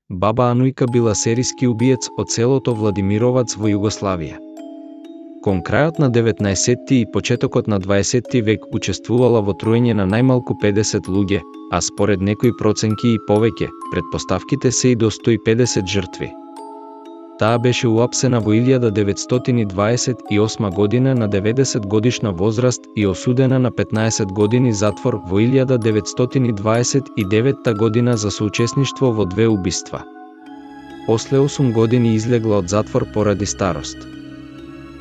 Баба Анујка била серијски убиец од селото Владимировац во Југославија. Кон крајот на 19-ти и почетокот на 20-ти век учествувала во труење на најмалку 50 луѓе, а според некои проценки и повеќе, претпоставките се и до 150 жртви. Таа беше уапсена во 1928 година на 90 годишна возраст и осудена на 15 години затвор во 1929 година за соучесништво во 2 убиства. После 8 години излегла од затвор поради старост.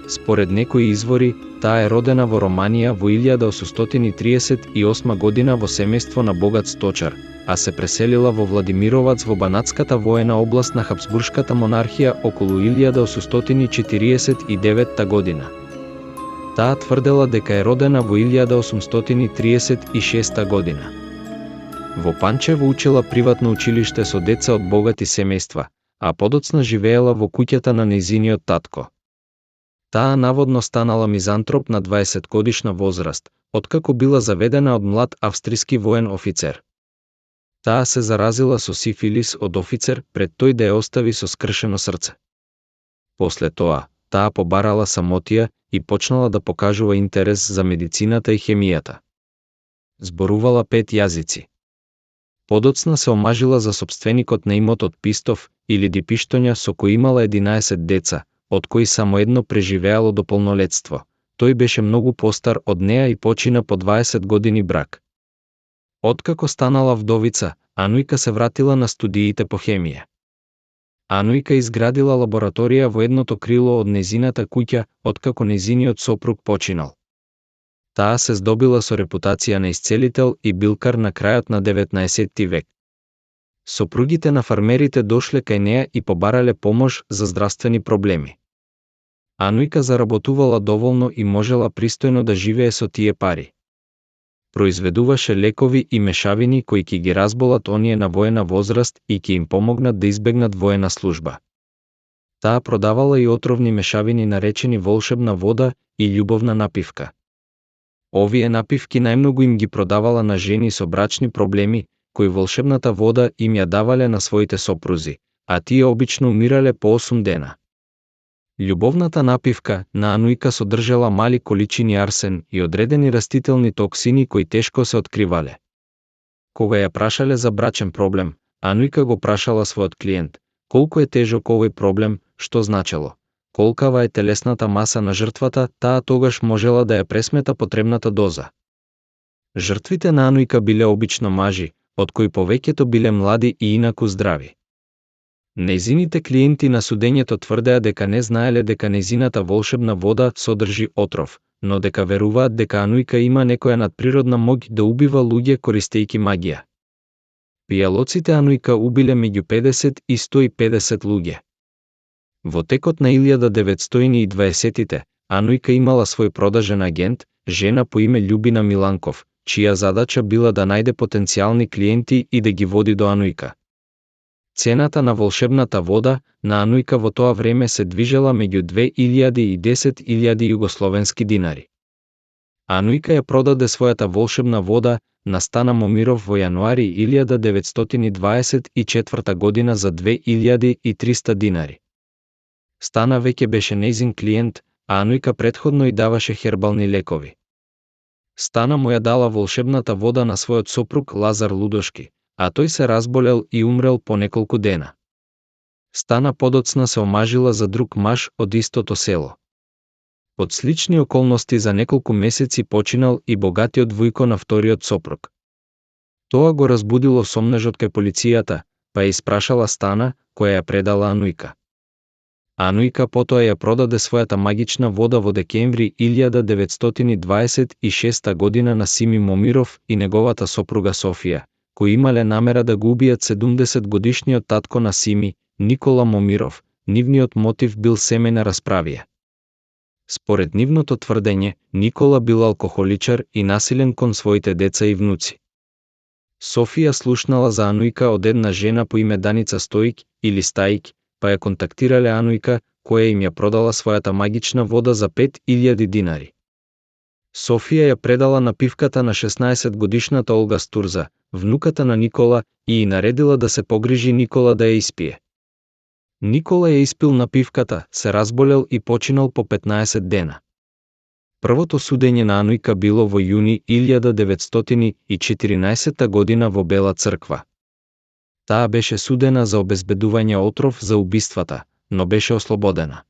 Според некои извори, таа е родена во Романија во 1838 година во семејство на богат сточар, а се преселила во Владимировац во Банатската воена област на Хапсбуршката монархија околу 1849 година. Таа тврдела дека е родена во 1836 година. Во Панчево учела приватно училиште со деца од богати семејства, а подоцна живеела во куќата на нејзиниот татко. Таа наводно станала мизантроп на 20 годишна возраст, откако била заведена од млад австријски воен офицер. Таа се заразила со сифилис од офицер пред тој да ја остави со скршено срце. После тоа, таа побарала самотија и почнала да покажува интерес за медицината и хемијата. Зборувала 5 јазици. Подоцна се омажила за сопственикот на имотот Пистов или Дипиштоња со кој имала 11 деца, од кои само едно преживеало до полнолетство. Тој беше многу постар од неа и почина по 20 години брак. Откако станала вдовица, Анујка се вратила на студиите по хемија. Анујка изградила лабораторија во едното крило од нејзината куќа, откако нејзиниот сопруг починал. Таа се здобила со репутација на исцелител и билкар на крајот на 19 век. Сопругите на фармерите дошле кај неа и побарале помош за здравствени проблеми. Анујка заработувала доволно и можела пристојно да живее со тие пари. Произведуваше лекови и мешавини кои ќе ги разболат оние на воена возраст и ќе им помогнат да избегнат воена служба. Таа продавала и отровни мешавини наречени волшебна вода и љубовна напивка. Овие напивки најмногу им ги продавала на жени со брачни проблеми, кои волшебната вода им ја давале на своите сопрузи, а тие обично умирале по 8 дена. Љубовната напивка на Анујка содржала мали количини арсен и одредени растителни токсини кои тешко се откривале. Кога ја прашале за брачен проблем, Анујка го прашала својот клиент, колку е тежок овој проблем, што значело. Колкава е телесната маса на жртвата, таа тогаш можела да ја пресмета потребната доза. Жртвите на Анујка биле обично мажи, од кои повеќето биле млади и инаку здрави. Нејзините клиенти на судењето тврдеа дека не знаеле дека нејзината волшебна вода содржи отров, но дека веруваат дека Анујка има некоја надприродна моќ да убива луѓе користејќи магија. Пијалоците Анујка убиле меѓу 50 и 150 луѓе. Во текот на 1920-тите, Анујка имала свој продажен агент, жена по име Љубина Миланков, чија задача била да најде потенцијални клиенти и да ги води до Анујка. Цената на волшебната вода на Анујка во тоа време се движела меѓу 2000 и 10.000 југословенски динари. Анујка ја продаде својата волшебна вода на Стана Момиров во јануари 1924 година за 2300 динари. Стана веќе беше нејзин клиент, а Анујка претходно и даваше хербални лекови. Стана му ја дала волшебната вода на својот сопруг Лазар Лудошки, а тој се разболел и умрел по неколку дена. Стана подоцна се омажила за друг маж од истото село. Под слични околности за неколку месеци починал и богатиот војко на вториот сопруг. Тоа го разбудило сомнежот кај полицијата, па ја испрашала Стана, која ја предала Анујка. Анујка потоа ја продаде својата магична вода во декември 1926 година на Сими Момиров и неговата сопруга Софија, кои имале намера да го убијат 70 годишниот татко на Сими, Никола Момиров. Нивниот мотив бил семејна расправија. Според нивното тврдење, Никола бил алкохоличар и насилен кон своите деца и внуци. Софија слушнала за Анујка од една жена по име Даница Стоик или Стаик, па ја контактирале Анујка, која им ја продала својата магична вода за 5000 динари. Софија ја предала напивката на 16-годишната Олга Стурза, внуката на Никола, и наредила да се погрижи Никола да ја испие. Никола ја испил напивката, се разболел и починал по 15 дена. Првото судење на Анујка било во јуни 1914 година во Бела црква. Таа беше судена за обезбедување отров за убиствата, но беше ослободена.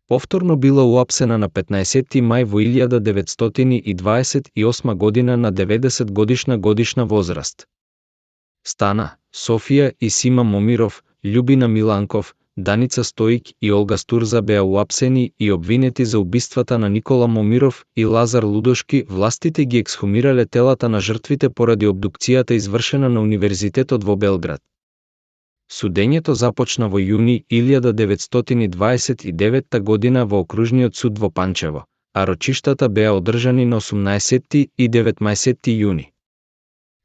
Повторно била уапсена на 15 мај во 1928 година на 90 годишна возраст. Стана, Софија и Сима Момиров, Љубина Миланков, Даница Стоиќ и Олга Стурза беа уапсени и обвинети за убиствата на Никола Момиров и Лазар Лудошки. Властите ги ексхумирале телата на жртвите поради обдукцијата извршена на Универзитетот во Белград. Судењето започна во јуни 1929 година во Окружниот суд во Панчево, а рочиштата беа одржани на 18 и 19 јуни.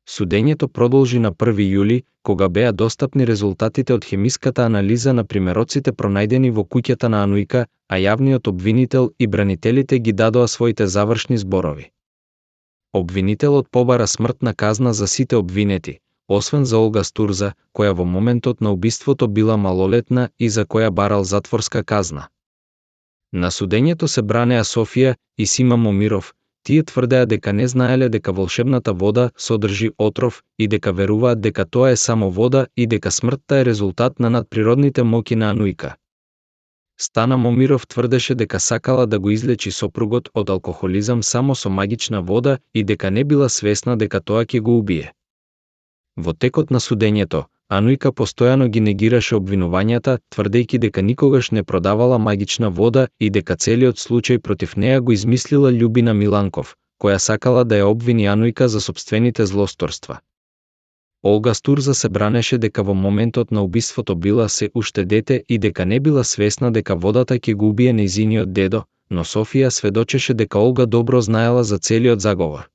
Судењето продолжи на 1 јули, кога беа достапни резултатите од хемиската анализа на примероците пронајдени во куќата на Анујка, а јавниот обвинител и бранителите ги дадоа своите завршни зборови. Обвинителот побара смртна казна за сите обвинети, освен за Олга Стурза, која во моментот на убиството била малолетна и за која барал затворска казна. На судењето се бранеа Софија и Сима Момиров. Тие тврдеа дека не знаеле дека волшебната вода содржи отров и дека веруваат дека тоа е само вода и дека смртта е резултат на надприродните моки на Анујка. Стана Момиров тврдеше дека сакала да го излечи сопругот од алкохолизам само со магична вода и дека не била свесна дека тоа ќе го убие. Во текот на судењето, Анујка постојано ги негираше обвинувањата, тврдејќи дека никогаш не продавала магична вода и дека целиот случај против неа го измислила Љубина Миланков, која сакала да ја обвини Анујка за сопствените злосторства. Олга Стурза се бранеше дека во моментот на убиството била се уште дете и дека не била свесна дека водата ќе го убие нејзиниот дедо, но Софија сведочеше дека Олга добро знаела за целиот заговор.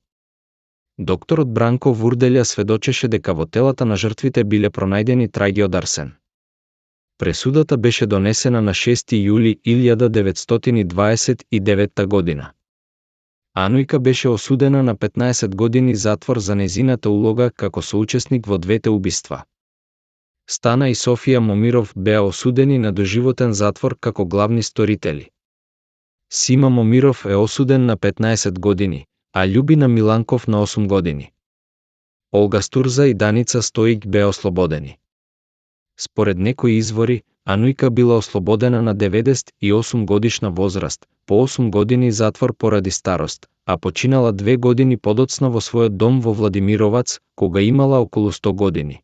Докторот Бранко Вурделја сведочеше дека во телата на жртвите биле пронајдени траги од арсен. Пресудата беше донесена на 6 јули 1929 година. Анујка беше осудена на 15 години затвор за нејзината улога како соучесник во двете убиства. Стана и Софија Момиров беа осудени на доживотен затвор како главни сторители. Сима Момиров е осуден на 15 години, а Љубина Миланков на 8 години. Олга Стурза и Даница Стоиќ беа ослободени. Според некои извори, Анујка била ослободена на 98 годишна возраст, по 8 години затвор поради старост, а починала 2 години подоцна во својот дом во Владимировац, кога имала околу 100 години.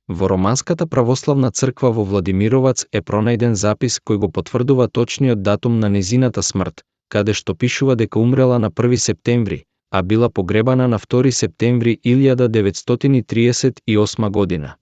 Во Романската православна црква во Владимировац е пронајден запис кој го потврдува точниот датум на нејзината смрт, каде што пишува дека умрела на 1 септември, а била погребана на 2 септември 1938 година.